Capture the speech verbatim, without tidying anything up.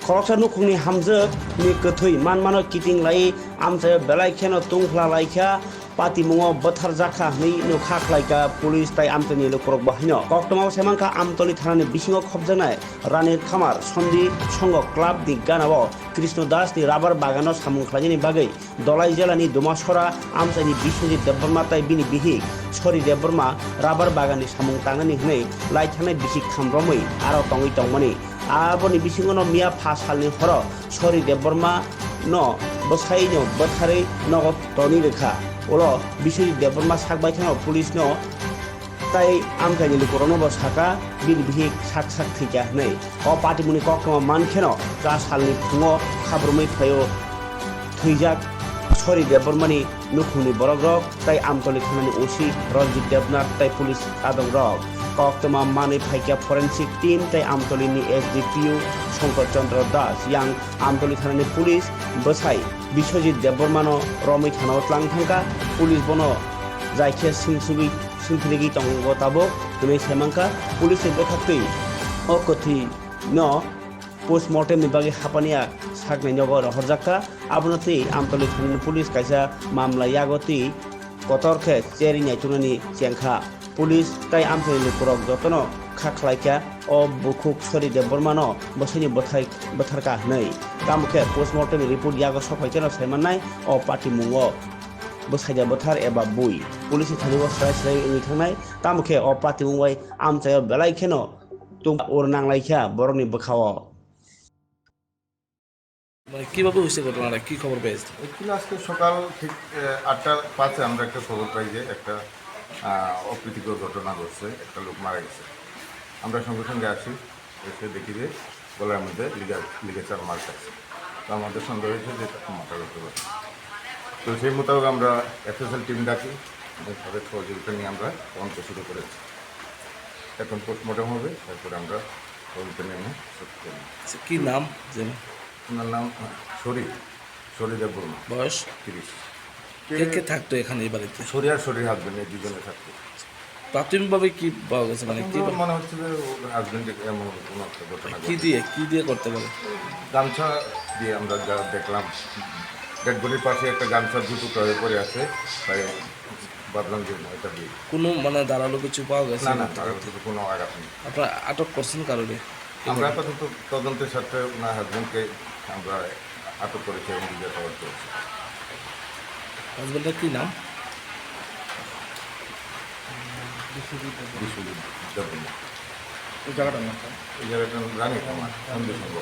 Khoroksa nukhungni hamjwk ni kwthwi manmano kiting lai amchaio belai kheno tungphla laikha, patimungo bwtharjakha hwnwi no kha khlaikha police tai amchaini lukurok bo haino. Koktwmao saimankha Amtoli thanani bisingo khopjaknai Ranir Khamar Sondi Songo club ni ganao Krishno Das ni rubber bagano samung khlainani bagwi Dolai jela ni Dumasora amchaini Biswajit Debbarma tai bini bihik Sori Debbarma rubber bagan ni samung tangnani hwnwi lai thanai bisi kham romwi aro tongwi tongmani. Aboni bisingono miya pha salni horo Sori Debbarma no bwsai no bwtharwi nogo toni rwkha. Ulo Biswajit Debbarma sak baithano police no tai amchaini lukurokno bo saka bini bihik sak sak thwikha hwnwi. O patimungni koktwma mankheno cha salni phungo khabrumwi phaio thwijak Sori Debbarmani nukhungni borokrok tai Amtoli thanani O C Ranjit Debnath tai police adongrok. Koktwma manwi phaikha forensic team tai Amtolini S D P O Shankar Chandra Das. Yang Amtoli thanani police bwsai Biswajit Debbarmano romwi thanao tlang thangkha. Police bono jaikhe swingsugwi swngthiligi tongo tabuk hwnwi saimankha. Police ni bwkhaktwi o kwthwi no postmortem ni bagwi hapaniya saknai nogo rohorjakha. Abono twi Amtoli thanani police kaisa mamla yago twi kotor khe cherwi naituknani chengkha. Police tai amchaini lukurok jotono kha khlaikha o bukhuk Sori Debbarmano bwsaini bwthai-, bwtharkha hwnwi. Tamo khe postmortem ni report yago sokphai kheno saimannai o patimungo bwsaida bwthar eba bui. Police ni thani o srai srai wngwi thangnai. Tamo khe o patimung bai amchaio belai kheno tung ur nanglaikha borokni bwkhao. মানে কিভাবে হয়েছে ঘটনাটা, কি খবর পেয়েছে? অ্যাকচুয়ালি আজকে সকাল ঠিক আহ, আটটা পাঁচে আমরা একটা খবর পাই যে একটা আহ, অপ্রীতিকর ঘটনা ঘটছে, একটা লোক মারা গেছে। আমরা সঙ্গে সঙ্গে আসি, এসে দেখি যে গলার মধ্যে লিগা লিগেচার মার্ক আছে। তো আমাদের সন্দেহ হয়েছে যে এটা মার্ডার হতে পারে। তো সেই মোতাবেক আমরা এফএসএল টিম ডাকি এবং তাদের সহযোগিতা নিয়ে আমরা তদন্ত শুরু করেছি। এখন পোস্টমর্টম হবে, তারপরে আমরা তদন্তে নেমে সত্যি করব। আচ্ছা, কি নাম যেন? ওনার নাম আহ, শরীর, শরীর দেববর্মা। বয়স? তিরিশ। কে কে থাকতো এখানে এই বাড়িতে? শরীর আর শরীর হাজবেন্ড, এই দুজনে থাকতো। প্রাথমিকভাবে কি পাওয়া গেছে, মানে কি? প্রাথমিকভাবে মনে হচ্ছে যে ওর হাজবেন্ড এমন কোনো একটা ঘটনা কি ঘটেছে। দিয়ে, কি দিয়ে করতে পারে? গামছা দিয়ে আমরা যা দেখলাম, ডেড বডির পাশে একটা গামছা দু টুকরা হয়ে পড়ে আছে, তাই ভাবলাম যে এটা দিয়ে। কোনো মানে ধারালো কিছু পাওয়া গেছে? না, না, ধারালো কিছু কোনো আঘাত নেই। আপনারা আটক করছেন কারোরে? আমরা আপাতত তদন্তের স্বার্থে ওনার হাজবেন্ডকে আমরা আটক করেছি এবং জিজ্ঞাসাবাদ করছি। হাজবেন্ডের কি নাম? বিশ্বজিৎ দেববর্মা। এই জায়গাটার নাম কি? এই জায়গাটার নাম রানী খামার, সন্ধি সংঘ।